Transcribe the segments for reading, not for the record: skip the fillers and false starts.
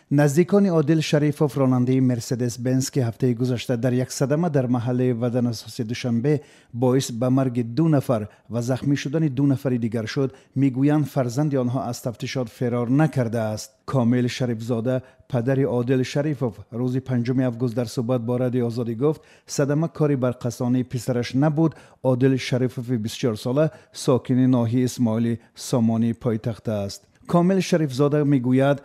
Наздикони Одил Шарифов, ронандаи Мерседес Бенз, ки ҳафтаи гузашта дар як садама дар маҳаллаи Ваданасоси Душанбе боис ба марги 2 нафар ва захмӣ шудани 2 нафари дигар шуд, мегӯянд фарзанди онҳо аз тафтишот ферор накардааст. Комил Шарифзода, падари Одил Шарифов, рӯзи 5 август дар суҳбат бо Радиои Озодӣ гуфт, садама кори барқасдонаи писараш набуд. Одил Шарифови 24сола сокини ноҳияи Исмоили Сомонии пойтахт аст. Комил Шарифзода мегӯяд: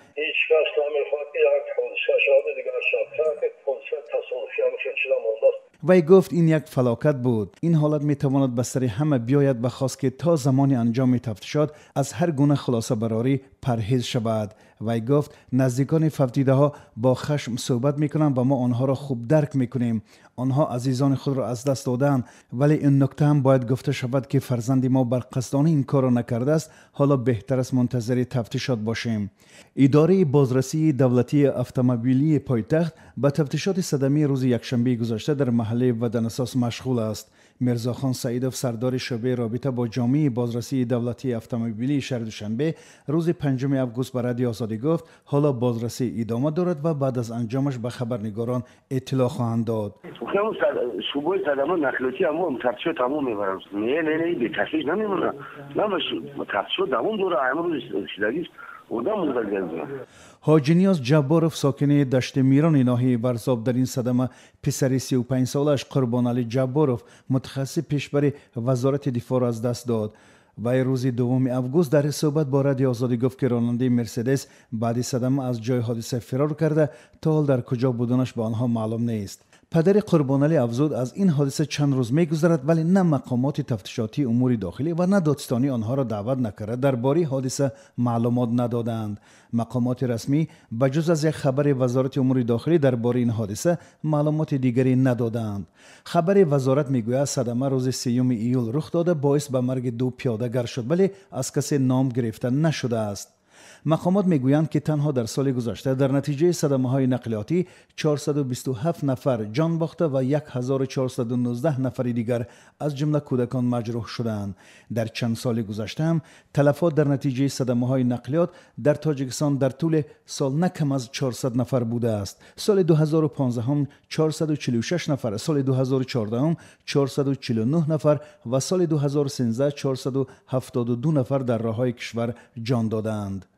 вай гуфт, ин як фалокат буд. Ин ҳолат метавонад ба сари ҳама биёяд ва хост, ки то замони анҷоми тафтишот аз ҳар гуна хулосабарорӣ парҳез шавад. Вай гуфт, наздикони фавтидаҳо бо хашм суҳбат мекунанд ва мо онҳоро хуб дарк мекунем. Онҳо азизони худро аз даст додаанд, вале ин нукта ҳам бояд гуфта шавад, ки фарзанди мо барқасдонӣ ин корро накардааст. Ҳоло беҳтар аст мунтазири тафтишот бошем. Идораи бозрасии давлатии автомобилии пойтахт ба тафтишоти садамаи рӯзи якшанбеи гузашта дар маҳаллаи Ваданасос машғул аст. Мирзохон Саидов, сардори шӯъбаи робита бо ҷомеаи бозрасии давлатии автомобилии шаҳри Душанбе, рӯзи 5 август ба Радиои Озодӣ гуфт, ҳоло бозрасӣ идома дорад ва баъд аз анҷомаш ба хабарнигорон иттилоъ хоҳанд дод. Шӯъбаи садама нақлиётӣ ҳамон тафтишот тамом мебарам. Не, не, не, бетафтиш намемонад. Тафтишот давом дорад, ҳамон рӯзи шидагиш одам мурда. Ҳоҷи Ниёз Ҷабборов, сокини Дашти Мирони ноҳияи Варзоб, дар ин садама писари 35солааш Қурбоналӣ Ҷабборов, мутахассиси пешбари Вазорати дифоъро аз даст дод. Вай рӯзи 2 август дар суҳбат бо Радиои Озодӣ гуфт, ки ронандаи Мерседес баъди садама аз ҷои ҳодиса фирор карда, то ҳол дар куҷо буданаш ба онҳо маълум нест. Падари Қурбоналӣ афзуд, аз ин ҳодиса чанд рӯз мегузарад, вале на мақомоти тафтишотии умури дохилӣ ва на додстонӣ онҳоро даъват накарда, дар бораи ҳодиса маълумот надоданд. Мақомоти расмӣ ба ҷуз аз як хабари Вазорати умури дохилӣ дар бораи ин ҳодиса маълумоти дигаре надоданд. Хабари вазорат мегӯяд, садама рӯзи 3 июл рух дода, боис ба марги 2 пиёдагар шуд, вале аз касе ном гирифта нашудааст. Мақомот мегӯянд, ки танҳо дар соли гузашта дар натиҷаи садамаҳои нақлиётӣ 427 нафар ҷон бохта ва 1419 нафари дигар, аз ҷумла кӯдакон, маҷрӯҳ шуданд. Дар чанд соли гузашта ҳам талафот дар натиҷаи садамаҳои нақлиёт дар Тоҷикистон дар тӯли сол на кам аз 400 нафар будааст. Соли 2015 446 нафар, соли 2014 449 нафар ва соли 2013 472 нафар дар роҳҳои кишвар ҷон додаанд.